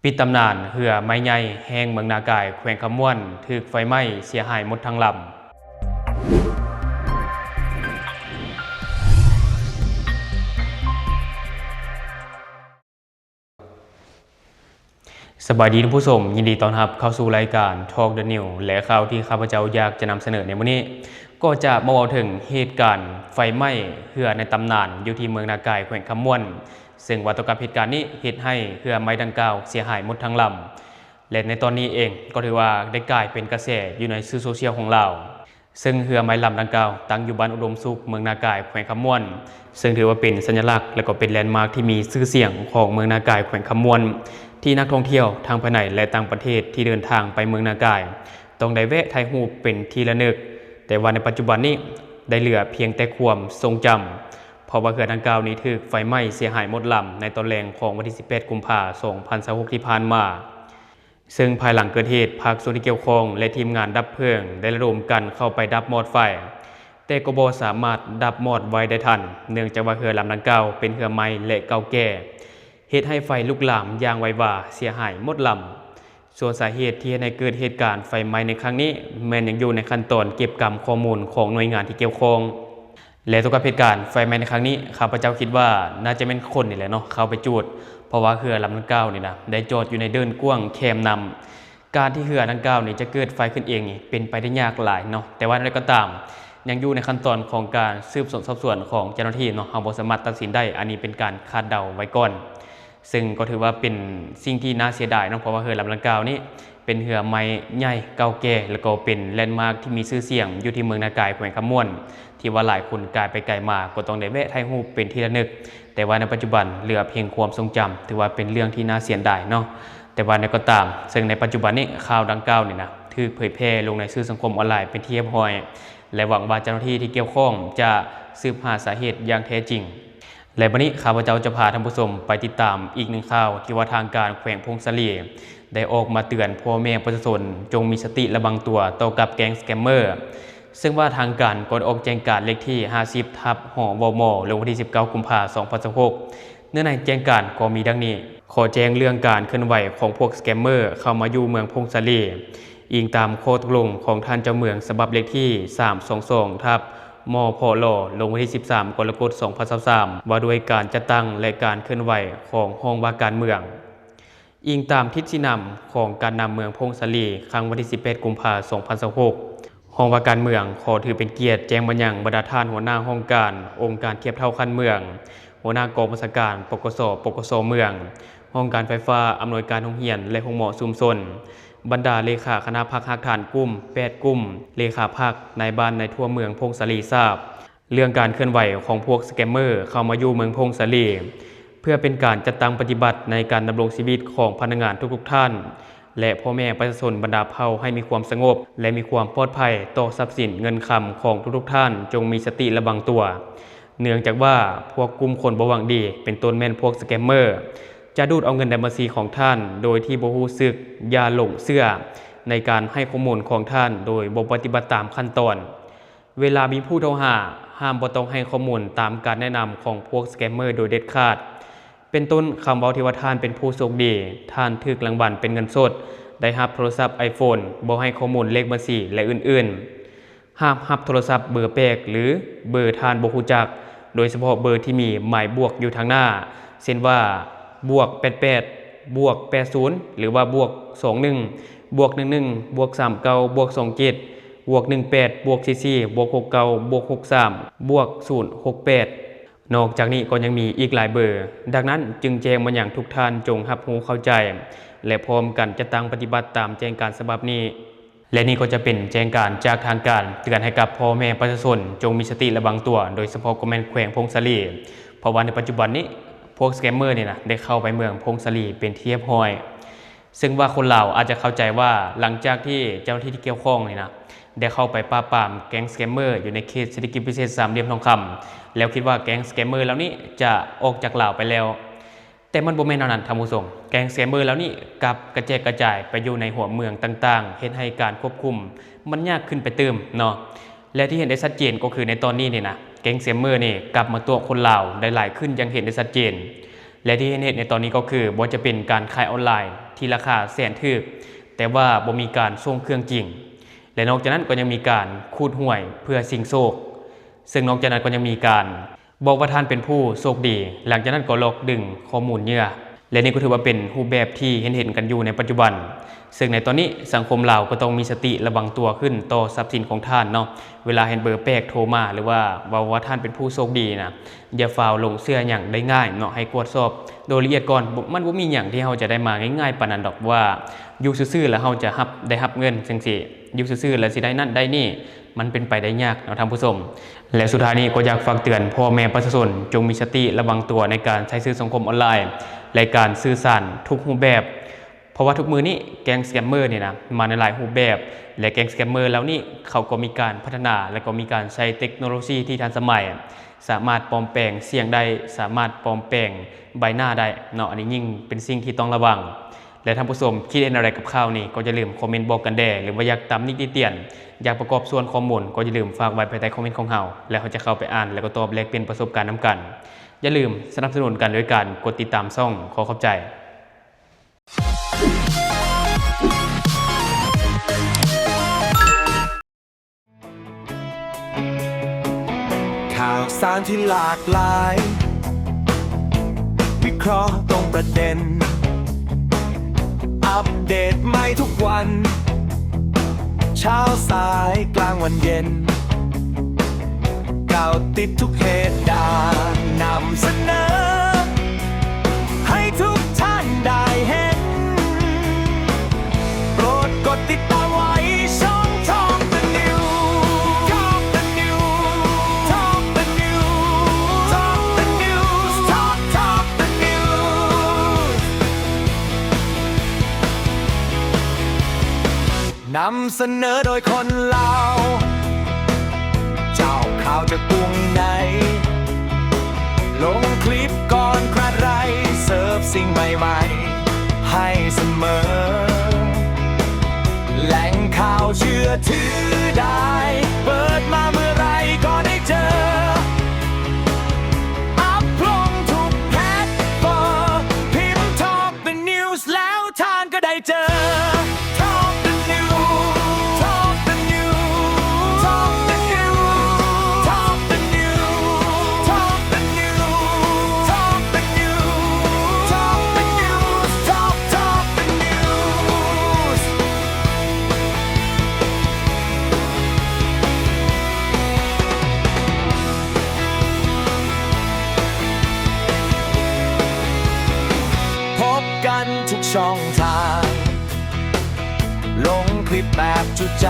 ປິດຕຳນານເຮືອໄມ້ໃຫຍ່ແຫ່ງເມືອງນາກາຍ ແຂວງຄຳມ່ວນ ຖືກໄຟໄໝ້ເສຍຫາຍໝົດທັງລຳ. ສະບາຍດີທ່ານຜູ້ຊົມ, ຍິນດີຕ້ອນຮັບເຂົ້າສູ່ລາຍການ Talk the News ແລະ ຂ່າວທີ່ຂ້າພະເຈົ້າຢາກຈະນຳສະເໜີໃນມື້ນີ້ ກໍຈະມາເວົ້າເຖິງເຫດການໄຟໄໝ້ເຮືອໃນຕຳນານຢູ່ທີ່ເມືອງນາກາຍ ແຂວງຄຳມ່ວນ. ເຊິ່ງວ່າຕໍ່ກັບເຫດການນີ້ ເຮັດໃຫ້ເຮືອໄມ້ດັ່ງກ່າວເສຍຫາຍໝົດທັງລຳ ແລະ ໃນຕອນນີ້ເອງກໍຖືວ່າໄດ້ກາຍເປັນກະແສຢູ່ໃນສື່ໂຊຊຽວຂອງລາວ. ເຊິ່ງເຮືອໄມ້ລຳດັ່ງກ່າວຕັ້ງຢູ່ບ້ານອຸດົມສຸກ ເມືອງນາກາຍ ແຂວງຄຳມ່ວນ, ເຊິ່ງຖືວ່າເປັນສັນຍະລັກ ແລະ ກໍເປັນແລນມາກທີ່ມີຊື່ສຽງຂອງເມືອງນາກາຍ ແຂວງຄຳມ່ວນ ທີ່ນັກທ່ອງທ່ຽວທັງພາຍໃນ ແລະ ຕ່າງປະເທດທີ່ເດີນທາງໄປເມືອງນາກາຍ ຕ້ອງໄດ້ແວະຖ່າຍຮູບເປັນທີ່ລະນຶກ. ແຕ່ວ່າໃນປັດຈຸບັນນີ້ໄດ້ເຫຼືອພຽງແຕ່ຄວາມຊົງຈຳ ເພາະວ່າເຮືອດັ່ງກ່າວນີ້ຖືກໄຟໄໝ້ເສຍຫາຍໝົດລຳໃນຕອນແລງຂອງວັນທີສິບແປດ ກຸມພາ ສອງພັນຊາວຫົກ ທີ່ຜ່ານມາ. ເຊິ່ງພາຍຫຼັງເກີດເຫດ, ພາກສ່ວນທີ່ກ່ຽວຂ້ອງ ແລະ ທີມງານດັບເພີງໄດ້ລະດົມກັນເຂົ້າໄປດັບມອດໄຟ, ແຕ່ກໍບໍ່ສາມາດດັບມອດໄວ້ໄດ້ທັນ, ເນື່ອງຈາກວ່າເຮືອລຳດັ່ງກ່າວເປັນເຮືອໄມ້ ແລະ ເກົ່າແກ່, ເຮັດໃຫ້ໄຟລຸກລາມຢ່າງໄວວາ, ເສຍຫາຍໝົດລຳ. ສ່ວນສາເຫດທີ່ເຮັດໃຫ້ເກີດເຫດການໄຟໄໝ້ໃນຄັ້ງນີ້ ແມ່ນຍັງຢູ່ໃນຂັ້ນຕອນເກັບກຳຂໍ້ມູນຂອງໜ່ວຍງານທີ່ກ່ຽວຂ້ອງ. ແລະ ຕໍ່ກັບເຫດການໄຟໄໝ້ໃນຄັ້ງນີ້, ຂ້າພະເຈົ້າຄິດວ່າໜ້າຈະແມ່ນຄົນນີ້ແຫຼະເນາະ ເຂົ້າໄປຈູດ, ເພາະວ່າເຮືອລຳດັ່ງກ່າວນີ້ນະ ໄດ້ຈອດຢູ່ໃນເດີ່ນກວ້າງແຄມນ້ຳ. ການທີ່ເຮືອດັ່ງກ່າວນີ້ຈະເກີດໄຟຂຶ້ນເອງນີ້ ເປັນໄປໄດ້ຍາກຫຼາຍເນາະ, ແຕ່ວ່າຢ່າງໃດກໍຕາມ ຍັງຢູ່ໃນຂັ້ນຕອນຂອງການສືບສວນສອບສວນຂອງເຈົ້າໜ້າທີ່ເນາະ, ເຮົາບໍ່ສາມາດຕັດສິນໄດ້, ອັນນີ້ເປັນການຄາດເດົາໄວ້ກ່ອນ. ເຊິ່ງກໍຖືວ່າເປັນສິ່ງທີ່ໜ້າເສຍດາຍເນາະ, ເພາະວ່າເຮືອລຳດັ່ງກ່າວນີ້ເປັນເຮືອໄມ້ໃຫຍ່ເກົ່າແກ່ ແລ້ວກໍເປັນແລນມາກທີ່ມີຊື່ສຽງຢູ່ທີ່ເມືອງນາກາຍ ແຂວງຄຳມ່ວນ ທີ່ວ່າຫຼາຍຄົນກາຍໄປກາຍມາກໍຕ້ອງໄດ້ແວະຖ່າຍຮູບເປັນທີ່ລະນຶກ. ແຕ່ວ່າໃນປັດຈຸບັນເຫຼືອພຽງຄວາມຊົງຈຳ, ຖືວ່າເປັນເລື່ອງທີ່ໜ້າເສຍດາຍເນາະ. ແຕ່ວ່າໃດກໍຕາມ, ເຊິ່ງໃນປັດຈຸບັນນີ້ຂ່າວດັ່ງກ່າວນີ້ນະ ຖືກເຜີຍແຜ່ລົງໃນສື່ສັງຄົມອອນລາຍເປັນທີ່ຮຽບຮ້ອຍ ແລະ ຫວັງວ່າເຈົ້າໜ້າທີ່ທີ່ກ່ຽວຂ້ອງຈະສືບຫາສາເຫດຢ່າງແທ້ຈິງ. ແລະ ບັດນີ້ຂ້າພະເຈົ້າຈະພາທ່ານຜູ້ຊົມໄປຕິດຕາມອີກໜຶ່ງຂ່າວ ທີ່ວ່າທາງການແຂວງຜົ້ງສາລີໄດ້ອອກມາເຕືອນພໍ່ແມ່ປະຊາຊົນ ຈົ່ງມີສະຕິລະວັງຕົວຕໍ່ກັບແກ້ງສະແກມເມີ. ເຊິ່ງວ່າທາງການກໍໄດ້ອອກແຈ້ງການເລກທີຫ້າສິບ ທັບ ຫວມ ລົງວັນທີສິບເກົ້າ ກຸມພາ ສອງພັນຊາວຫົກ. ເນື້ອໃນແຈ້ງການກໍມີດັ່ງນີ້: ຂໍແຈ້ງເລື່ອງການເຄື່ອນໄຫວຂອງພວກສະແກມເມີເຂົ້າມາຢູ່ເມືອງຜົ້ງສາລີ ອີງຕາມຂໍ້ຕົກລົງຂອງທ່ານເຈົ້າເມືອງ ສະບັບເລກທີສາມສອງສອງ ທັບ ມພລ ລົງວັນທີສິບສາມ ກໍລະກົດ ສອງພັນຊາວສາມ ວ່າດ້ວຍການຈັດຕັ້ງ ແລະ ການເຄື່ອນໄຫວຂອງຫ້ອງວ່າການເມືອງ. ອີງຕາມທິດຊີ້ນຳຂອງການນຳເມືອງຜົ້ງສາລີ ຄັ້ງວັນທີສິບແປດ ກຸມພາ ສອງພັນຊາວຫົກ, ຫ້ອງວ່າການເມືອງຂໍຖືເປັນກຽດແຈ້ງມາຍັງບັນດາທ່ານຫົວໜ້າຫ້ອງການອົງການທຽບເທົ່າຂັ້ນເມືອງ, ຫົວໜ້າກອງບັນຊາການ ປກສ, ປກສ ເມືອງ, ຫ້ອງການໄຟຟ້າ, ອຳນວຍການໂຮງຮຽນ ແລະ ໂຮງໝໍຊຸມຊົນ, ບັນດາເລຂາຄະນະພັກຮາກຖານກຸ່ມ ແປດກຸ່ມ, ເລຂາພັກ, ນາຍບ້ານໃນທົ່ວເມືອງຜົ້ງສາລີຊາບ ເລື່ອງການເຄື່ອນໄຫວຂອງພວກສະແກມເມີເຂົ້າມາຢູ່ເມືອງຜົ້ງສາລີ ເພື່ອເປັນການຈັດຕັ້ງປະຕິບັດໃນການດຳລົງຊີວິດຂອງພະນັກງານທຸກໆທ່ານ ແລະ ພໍ່ແມ່ປະຊາຊົນບັນດາເຜົ່າໃຫ້ມີຄວາມສະຫງົບ ແລະ ມີຄວາມປອດໄພຕໍ່ຊັບສິນເງິນຄຳຂອງທຸກໆທ່ານ ຈົ່ງມີສະຕິລະວັງຕົວ. ເນື່ອງຈາກວ່າພວກກຸ່ມຄົນບໍ່ຫວັງດີ ເປັນຕົ້ນແມ່ນພວກສະແກມເມີ ຈະດູດເອົາເງິນໃນບັນຊີຂອງທ່ານໂດຍທີ່ບໍ່ຮູ້ສຶກ, ຢ່າຫຼົງເຊື່ອໃນການໃຫ້ຂໍ້ມູນຂອງທ່ານໂດຍບໍ່ປະຕິບັດຕາມຂັ້ນຕອນ. ເວລາມີຜູ້ໂທຫາ, ຫ້າມບໍ່ຕ້ອງໃຫ້ຂໍ້ມູນຕາມການແນະນຳຂອງພວກສະແກມເມີໂດຍເດັດຂາດ. ເປັນຕົ້ນ, ຄຳເວົ້າທີ່ວ່າທ່ານເປັນຜູ້ໂຊກດີ, ທ່ານຖືກລາງວັນເປັນເງິນສົດ, ໄດ້ຮັບໂທລະສັບໄອໂຟນ, ບໍ່ໃຫ້ຂໍ້ມູນເລກບັນຊີ ແລະ ອື່ນໆ. ຫ້າມຮັບໂທລະສັບເບີແປກ ຫຼື ເບີທ່ານບໍ່ຮູ້ຈັກ, ໂດຍສະເພາະເບີທີ່ມີໝາຍບວກຢູ່ທາງໜ້າ, ເຊັ່ນວ່າ ບວກແປດແປດ ບວກແປດສູນ ຫຼືວ່າ ບວກສອງໜຶ່ງ ບວກໜຶ່ງໜຶ່ງ ບວກສາມເກົ້າ ບວກສອງເຈັດ ບວກໜຶ່ງແປດ ບວກສີ່ສີ່ ບວກຫົກເກົ້າ ບວກຫົກສາມ ບວກສູນຫົກແປດ. ນອກຈາກນີ້ກໍຍັງມີອີກຫຼາຍເບີ, ດັ່ງນັ້ນຈຶ່ງແຈ້ງມາຍັງທຸກທ່ານຈົ່ງຮັບຮູ້ເຂົ້າໃຈ ແລະ ພ້ອມກັນຈັດຕັ້ງປະຕິບັດຕາມແຈ້ງການສະບັບນີ້. ແລະ ນີ້ກໍຈະເປັນແຈ້ງການຈາກທາງການເຕືອນໃຫ້ກັບພໍ່ແມ່ປະຊາຊົນ ຈົ່ງມີສະຕິລະວັງຕົວ, ໂດຍສະເພາະກໍແມ່ນແຂວງຜົ້ງສາລີ, ເພາະວ່າໃນປັດຈຸບັນນີ້ ພວກສະແກມເມີນີ້ນະ ໄດ້ເຂົ້າໄປເມືອງຜົ້ງສາລີເປັນທີ່ຮຽບຮ້ອຍ. ເຊິ່ງວ່າຄົນລາວອາດຈະເຂົ້າໃຈວ່າ ຫຼັງຈາກທີ່ເຈົ້າໜ້າທີ່ທີ່ກ່ຽວຂ້ອງນີ້ນະ ໄດ້ເຂົ້າໄປປາບປາມແກ້ງສະແກມເມີຢູ່ໃນເຂດເສດຖະກິດພິເສດສາມຫຼ່ຽມທອງຄຳ ແລ້ວຄິດວ່າແກ້ງສະແກມເມີເຫຼົ່ານີ້ຈະອອກຈາກລາວໄປແລ້ວ. ແຕ່ມັນບໍ່ແມ່ນແນວນັ້ນທ່ານຜູ້ຊົມ, ແກ້ງສະແກມເມີເຫຼົ່ານີ້ກັບກະແຈກກະຈາຍໄປຢູ່ໃນຫົວເມືອງຕ່າງໆ, ເຮັດໃຫ້ການຄວບຄຸມມັນຍາກຂຶ້ນໄປຕື່ມເນາະ. ແລະ ທີ່ເຫັນໄດ້ຊັດເຈນກໍຄືໃນຕອນນີ້ນີ້ນະ ແກ້ງສະແກມເມີນີ້ກັບມາຕົວະຄົນລາວໄດ້ຫຼາຍຂຶ້ນຢ່າງເຫັນໄດ້ຊັດເຈນ. ແລະ ທີ່ເຫັນໆໃນຕອນນີ້ກໍຄື ບໍ່ວ່າຈະເປັນການຂາຍອອນລາຍທີ່ລາຄາແສນຖືກ ແຕ່ວ່າບໍ່ມີການສົ່ງເຄື່ອງຈິງ ແລະ ນອກຈາກນັ້ນກໍຍັງມີການຂູດຫ້ວຍເພື່ອຊິງໂຊກ ເຊິ່ງນອກຈາກນັ້ນກໍຍັງມີການບອກວ່າທ່ານເປັນຜູ້ໂຊກດີ ຫຼັງຈາກນັ້ນກໍຫຼອກດຶງຂໍ້ມູນເຫຍື່ອ ແລະ ນີ້ກໍຖືວ່າເປັນຮູບແບບທີ່ເຫັນໆກັນຢູ່ໃນປັດຈຸບັນ ເຊິ່ງໃນຕອນນີ້ສັງຄົມລາວກໍຕ້ອງມີສະຕິລະວັງຕົວຂຶ້ນຕໍ່ຊັບສິນຂອງທ່ານເນາະ ເວລາເຫັນເບີແປກໂທມາ ຫຼືວ່າເວົ້າວ່າທ່ານເປັນຜູ້ໂຊກດີນະ ຢ່າຟ້າວຫຼົງເຊື່ອຫຍັງໄດ້ງ່າຍເນາະ ໃຫ້ກວດສອບໂດຍລະອຽດກ່ອນ ບໍ່ ມັນບໍ່ມີຫຍັງທີ່ເຮົາຈະໄດ້ມາງ່າຍໆປານນັ້ນດອກ ວ່າຢູ່ຊື່ໆແລ້ວເຮົາຈະຮັບ ໄດ້ຮັບເງິນຈັ່ງຊີ້ ຢູ່ຊື່ໆແລ້ວຊິໄດ້ນັ້ນໄດ້ນີ້ ມັນເປັນໄປໄດ້ຍາກເນາະທ່ານຜູ້ຊົມ ແລະ ສຸດທ້າຍນີ້ກໍຢາກຝາກເຕືອນພໍ່ແມ່ປະຊາຊົນ ຈົ່ງມີສະຕິລະວັງຕົວໃນການໃຊ້ສື່ສັງຄົມອອນລາຍ ແລະ ການສື່ສານທຸກຮູບແບບ ເພາະວ່າທຸກມື້ນີ້ແກ້ງສະແກມເມີນີ້ນະ ມາໃນຫຼາຍຮູບແບບ ແລະ ແກ້ງສະແກມເມີເຫຼົ່ານີ້ ເຂົາກໍມີການພັດທະນາ ແລະ ກໍມີການໃຊ້ເຕັກໂນໂລຊີທີ່ທັນສະໄໝ ສາມາດປອມແປງສຽງໄດ້ ສາມາດປອມແປງໃບໜ້າໄດ້ເນາະ ອັນນີ້ຍິ່ງເປັນສິ່ງທີ່ຕ້ອງລະວັງ ແລະ ທ່ານຜູ້ຊົມຄິດເຫັນແນວໃດກັບຂ່າວນີ້ ກໍຢ່າລືມຄອມເມັນບອກກັນແດ່ ຫຼືວ່າຢາກຕຳໜິກຕິຕຽນ ຢາກປະກອບສ່ວນຄວາມມ່ວນ ກໍຢ່າລືມຝາກໄວ້ພາຍໃຕ້ຄອມເມັນຂອງເຮົາ ແລະ ເຮົາຈະເຂົ້າໄປອ່ານ ແລະ ກໍຕອບແລກປ່ຽນປະສົບການນຳກັນ. ຢ່າລືມສະໜັບສະໜູນກັນໂດຍການກົດຕິດຕາມຊ່ອງ. ຂໍຂອບໃຈ. ຂ່າວສານທີ່ຫຼາກຫຼາຍ ວິເຄາະຕຣົງປະເດັນ ອັບເດດໃໝ່ທຸກວັນ ເຊົ້າສາຍກາງວັນເຢັນ ກ່າວຕິດທຸກເຫດການ ນຳສະເໜີໃຫ້ທຸກທ່ານໄດ້ເຫັນ ໂປດກົດຕິດຕາມໄວ້ຊ່ອງ Talk the News Talk the News Talk the News Talk Talk the News ນຳສະເໜີໂດຍຄົນລາວ ເຈົ້າຂ່າວຈາກກຸງໃນ ລົງຄລິບກ່ອນໃຜ ເສີບສິ່ງໃໝ່ໆໃຫ້ສະເໝີ ແຫຼ່ງຂ່າວເຊື່ອຖືໄດ້ ເປີດມາເມື່ອໃດກໍໄດ້ເຈີ ອັບລົງທຸກແພລດຟອມ ພິມ Talk the News ແລ້ວທ່ານກໍໄດ້ເຈີ Talk the News Talk the News Talk the News Talk the News Talk the News Talk the News Talk the News Talk Talk the News ພົບກັນທຸກຊ່ອງທາງ ລົງຄລິບແບບຈຸໃຈ